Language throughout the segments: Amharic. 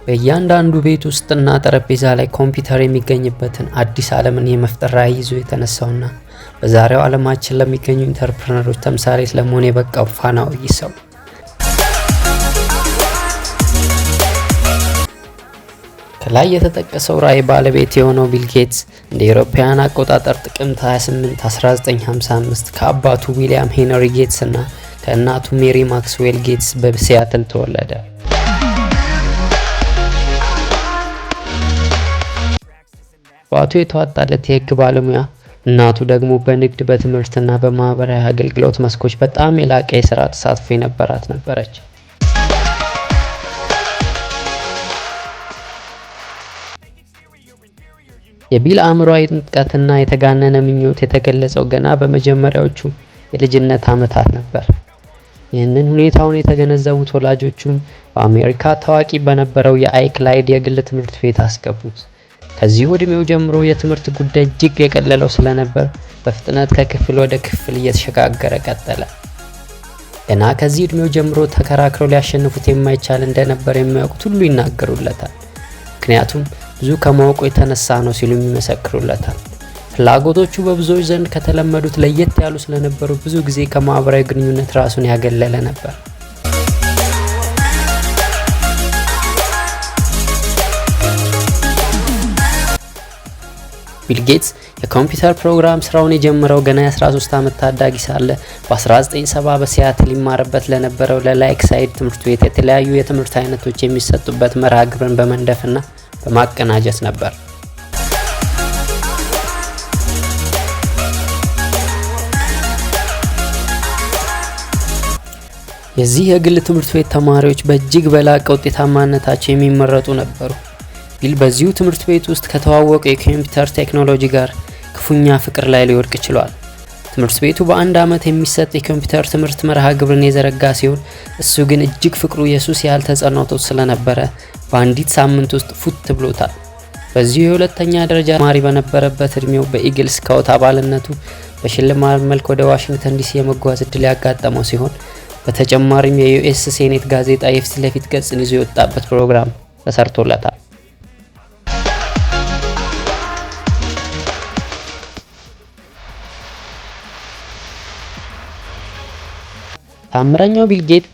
በእያንዳንዱ ቤት ውስጥና ጠረጴዛ ላይ ኮምፒውተር የሚገኝበትን አዲስ ዓለምን የመፍጠር ራዕይ ይዞ የተነሳውና በዛሬው ዓለማችን ለሚገኙ entrepreneur ኦች ተምሳሌት ለመሆን የበቃው ፋና ወጊ ሰው። ከላይ የተጠቀሰው ራዕይ ባለቤት የሆነው ቢል ጌትስ እንደ አውሮፓውያን አቆጣጠር ጥቅምት 28 1955 ከአባቱ ዊሊያም ሄነሪ ጌትስ እና ከእናቱ ሜሪ ማክስዌል ጌትስ በሲያትል ተወለደ። አባቱ የተዋጣለት የሕግ ባለሙያ፣ እናቱ ደግሞ በንግድ፣ በትምህርትና በማህበራዊ አገልግሎት መስኮች በጣም የላቀ የሥራ ተሳትፎ የነበራት ነበረች። የቢል አእምሯዊ ምጥቀትና የተጋነነ ምኞት የተገለጸው ገና በመጀመሪያዎቹ የልጅነት ዓመታት ነበር። ይህንን ሁኔታውን የተገነዘቡት ወላጆቹም በአሜሪካ ታዋቂ በነበረው የላይክሳይድ የግል ትምህርት ቤት አስገቡት። ከዚሁ ዕድሜው ጀምሮ የትምህርት ጉዳይ እጅግ የቀለለው ስለነበር በፍጥነት ከክፍል ወደ ክፍል እየተሸጋገረ ቀጠለ። ገና ከዚህ ዕድሜው ጀምሮ ተከራክረው ሊያሸንፉት የማይቻል እንደነበር የሚያውቁት ሁሉ ይናገሩለታል። ምክንያቱም ብዙ ከማወቁ የተነሳ ነው ሲሉም ይመሰክሩለታል። ፍላጎቶቹ በብዙዎች ዘንድ ከተለመዱት ለየት ያሉ ስለነበሩ ብዙ ጊዜ ከማህበራዊ ግንኙነት ራሱን ያገለለ ነበር። ቢል ጌትስ የኮምፒውተር ፕሮግራም ስራውን የጀመረው ገና የ13 ዓመት ታዳጊ ሳለ በ1970 በሲያትል ይማርበት ለነበረው ለላይክሳይድ ትምህርት ቤት የተለያዩ የትምህርት አይነቶች የሚሰጡበት መርሃ ግብርን በመንደፍና በማቀናጀት ነበር። የዚህ የግል ትምህርት ቤት ተማሪዎች በእጅግ በላቀ ውጤታማነታቸው የሚመረጡ ነበሩ። ቢል በዚሁ ትምህርት ቤት ውስጥ ከተዋወቀው የኮምፒውተር ቴክኖሎጂ ጋር ክፉኛ ፍቅር ላይ ሊወድቅ ችሏል። ትምህርት ቤቱ በአንድ ዓመት የሚሰጥ የኮምፒውተር ትምህርት መርሃ ግብርን የዘረጋ ሲሆን፣ እሱ ግን እጅግ ፍቅሩ የሱስ ያህል ተጸናውቶት ስለነበረ በአንዲት ሳምንት ውስጥ ፉት ብሎታል። በዚሁ የሁለተኛ ደረጃ ተማሪ በነበረበት እድሜው በ Eagle Scout አባልነቱ በሽልማት መልክ ወደ ዋሽንግተን ዲሲ የመጓዝ እድል ያጋጠመው ሲሆን፣ በተጨማሪም የ US Senate ጋዜጣ የፊት ለፊት ገጽን ይዞ የወጣበት ፕሮግራም ተሰርቶለታል። ታምረኛው ቢል ጌት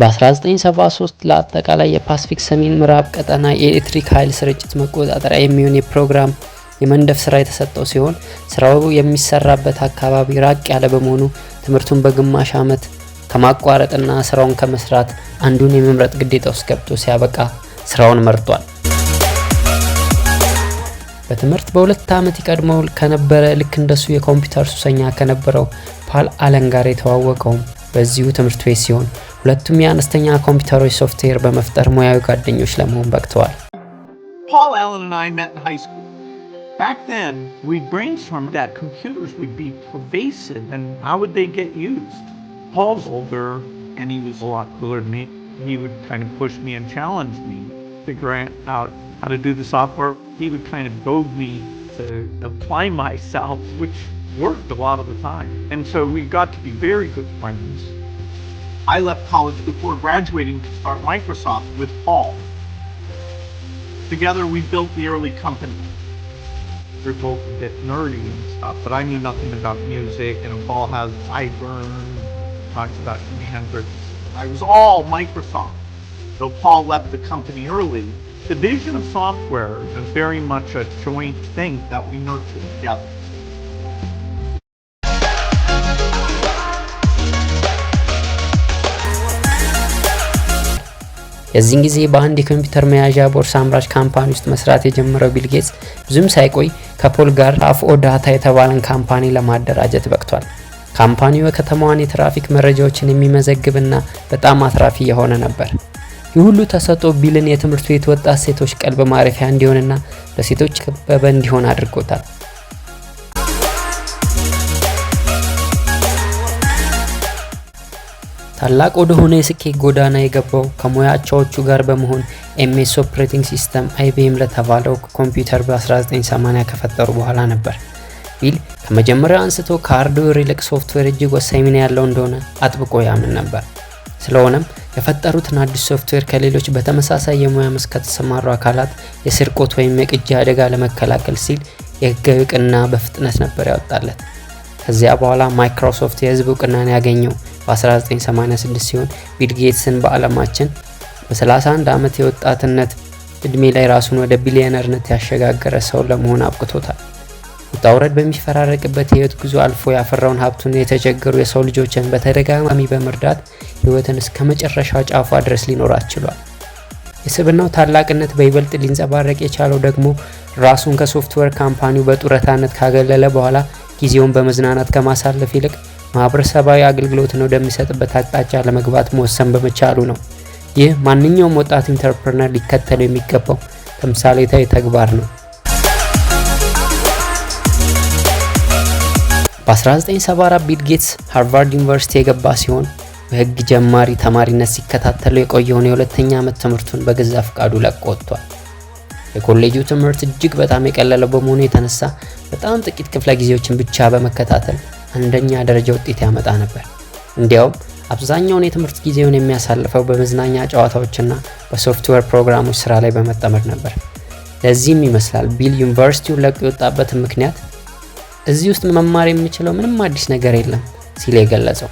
በ1973 ለአጠቃላይ የፓስፊክ ሰሜን ምዕራብ ቀጠና የኤሌክትሪክ ኃይል ስርጭት መቆጣጠሪያ የሚሆን የፕሮግራም የመንደፍ ስራ የተሰጠው ሲሆን፣ ስራው የሚሰራበት አካባቢ ራቅ ያለ በመሆኑ ትምህርቱን በግማሽ ዓመት ከማቋረጥና ስራውን ከመስራት አንዱን የመምረጥ ግዴታ ውስጥ ገብቶ ሲያበቃ ስራውን መርጧል። በትምህርት በ2 ዓመት ይቀድመው ከነበረ፣ ልክ እንደሱ የኮምፒውተር ሱሰኛ ከነበረው ፖል አለን ጋር የተዋወቀውም በዚሁ ትምህርት ቤት ሲሆን፣ ሁለቱም የአነስተኛ ኮምፒውተሮች ሶፍትዌር በመፍጠር ሙያዊ ጓደኞች ለመሆን በቅተዋል። Paul Allen and I met in high school. Back then, we brainstormed that computers would be pervasive and how would they get used? Paul's older and he was a lot cooler than me. He would kind of push me and challenge me, figure out how to do the software. He would kind of goad me to apply myself, which worked a lot of the time. And so we got to be very good friends. I left college before graduating to start Microsoft with Paul. Together, we built the early company. We're both a bit nerdy and stuff, but I knew nothing about music, and Paul has sideburns, talks about Jimi Hendrix. I was all Microsoft. Though Paul left the company early, the vision of software is very much a joint thing that we nurtured together. የዚህን ጊዜ በአንድ የኮምፒውተር መያዣ ቦርሳ አምራች company ውስጥ መስራት የጀመረው ቢል ጌትስ ብዙም ሳይቆይ ከፖል ጋር SAFODATA የተባለን company ለማደራጀት በቅቷል። Company ው የከተማዋን የትራፊክ መረጃዎችን የሚመዘግብና በጣም አትራፊ የሆነ ነበር። ይህ ሁሉ ተሰጥኦ ቢልን የትምህርት ቤት ወጣት ሴቶች ቀልብ ማረፊያ እንዲሆንና በሴቶች የተከበበ እንዲሆን አድርጎታል። ታላቅ ወደሆነ የስኬት ጎዳና የገባው ከሙያ አቻዎቹ ጋር በመሆን MS operating system IBM ለተባለው ኮምፒውተር በ1980 ከፈጠሩ በኋላ ነበር። ቢል ከመጀመሪያው አንስቶ ከ hardware ይልቅ ሶፍትዌር እጅግ ወሳኝ ሚና ያለው እንደሆነ አጥብቆ ያምን ነበር። ስለሆነም የፈጠሩትን አዲስ ሶፍትዌር ከሌሎች በተመሳሳይ የሙያ መስክ ከተሰማሩ አካላት የስርቆት ወይም የቅጂ አደጋ ለመከላከል ሲል የህጋዊ እውቅና በፍጥነት ነበር ያወጣለት። ከዚያ በኋላ ማይክሮሶፍት የህዝብ እውቅናን ያገኘው በ1986 ሲሆን ቢል ጌትስን በዓለማችን በ31 ዓመት የወጣትነት እድሜ ላይ ራሱን ወደ ቢሊዮነርነት ያሸጋገረ ሰው ለመሆን አብቅቶታል። ውጣ ውረድ በሚፈራረቅበት የህይወት ጉዞ አልፎ ያፈራውን ሀብቱን የተቸገሩ የሰው ልጆችን በተደጋጋሚ በመርዳት ህይወትን እስከ መጨረሻው ጫፏ ድረስ ሊኖራት ችሏል። የስብዕናው ታላቅነት በይበልጥ ሊንጸባረቅ የቻለው ደግሞ ራሱን ከ software company ው በጡረታነት ካገለለ በኋላ ጊዜውን በመዝናናት ከማሳለፍ ይልቅ ማህበረሰባዊ አገልግሎትን ወደሚሰጥበት አቅጣጫ ለመግባት መወሰን በመቻሉ ነው። ይህ ማንኛውም ወጣት entrepreneur ሊከተለው የሚገባው ተምሳሌታዊ ተግባር ነው። በ1974 ቢል ጌትስ ሃርቫርድ ዩኒቨርሲቲ የገባ ሲሆን በህግ ጀማሪ ተማሪነት ሲከታተለው የቆየውን የሁለተኛ ዓመት ትምህርቱን በገዛ ፈቃዱ ለቆ ወጥቷል። የኮሌጁ ትምህርት እጅግ በጣም የቀለለው በመሆኑ የተነሳ በጣም ጥቂት ክፍለ ጊዜዎችን ብቻ በመከታተል አንደኛ ደረጃ ውጤት ያመጣ ነበር። እንዲያውም አብዛኛውን የትምህርት ጊዜውን የሚያሳልፈው በመዝናኛ ጨዋታዎችና በሶፍትዌር ፕሮግራሞች ስራ ላይ በመጠመድ ነበር። ለዚህም ይመስላል ቢል ዩኒቨርሲቲውን ለቆ የወጣበትን ምክንያት እዚህ ውስጥ መማር የምችለው ምንም አዲስ ነገር የለም ሲል የገለጸው።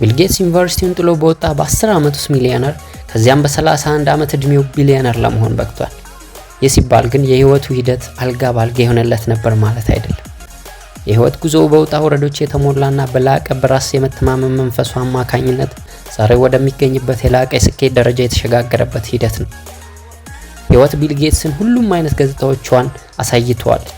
ቢል ጌትስ ዩኒቨርሲቲውን ጥሎ በወጣ በ10 ዓመት ውስጥ ሚሊዮነር፣ ከዚያም በ31 ዓመት ዕድሜው ቢሊዮነር ለመሆን በቅቷል። ይህ ሲባል ግን የህይወቱ ሂደት አልጋ ባልጋ የሆነለት ነበር ማለት አይደለም። የህይወት ጉዞው በውጣ ውረዶች የተሞላና በላቀ በራስ የመተማመን መንፈሱ አማካኝነት ዛሬ ወደሚገኝበት የላቀ የስኬት ደረጃ የተሸጋገረበት ሂደት ነው። ህይወት ቢል ጌትስን ሁሉም አይነት ገጽታዎቿን አሳይተዋለች።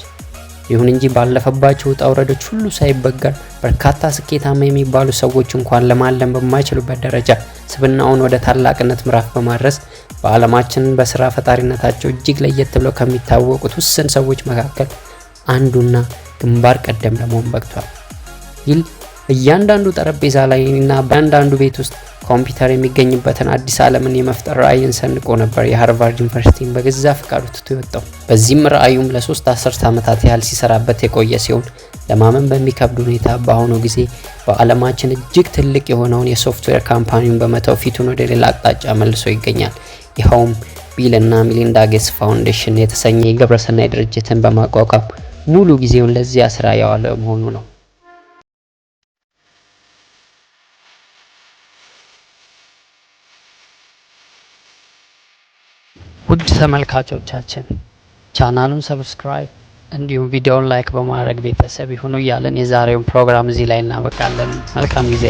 ይሁን እንጂ ባለፈባቸው ውጣ ውረዶች ሁሉ ሳይበገር በርካታ ስኬታማ የሚባሉ ሰዎች እንኳን ለማለም በማይችሉበት ደረጃ ስብዕናውን ወደ ታላቅነት ምዕራፍ በማድረስ በዓለማችን በስራ ፈጣሪነታቸው እጅግ ለየት ብለው ከሚታወቁት ውስን ሰዎች መካከል አንዱና ግንባር ቀደም ለመሆን በቅቷል። ቢል እያንዳንዱ ጠረጴዛ ላይ እና በአንዳንዱ ቤት ውስጥ ኮምፒውተር የሚገኝበትን አዲስ ዓለምን የመፍጠር ራዕይን ሰንቆ ነበር የሃርቫርድ ዩኒቨርሲቲን በገዛ ፈቃዱ ትቶ የወጣው። በዚህም ራዕዩም ለ3 አስርት ዓመታት ያህል ሲሰራበት የቆየ ሲሆን ለማመን በሚከብድ ሁኔታ በአሁኑ ጊዜ በዓለማችን እጅግ ትልቅ የሆነውን የ software company ውን በመተው ፊቱን ወደ ሌላ አቅጣጫ መልሶ ይገኛል። ይኸውም ቢል እና ሚሊንዳ ጌትስ ፋውንዴሽን የተሰኘ የግብረሰናይ ድርጅትን በማቋቋም ሙሉ ጊዜውን ለዚያ ስራ ያዋለ መሆኑ ነው። ውድ ተመልካቾቻችን ቻናሉን subscribe እንዲሁም ቪዲዮውን like በማድረግ ቤተሰብ ይሁኑ እያልን የዛሬውን ፕሮግራም እዚህ ላይ እናበቃለን። መልካም ጊዜ።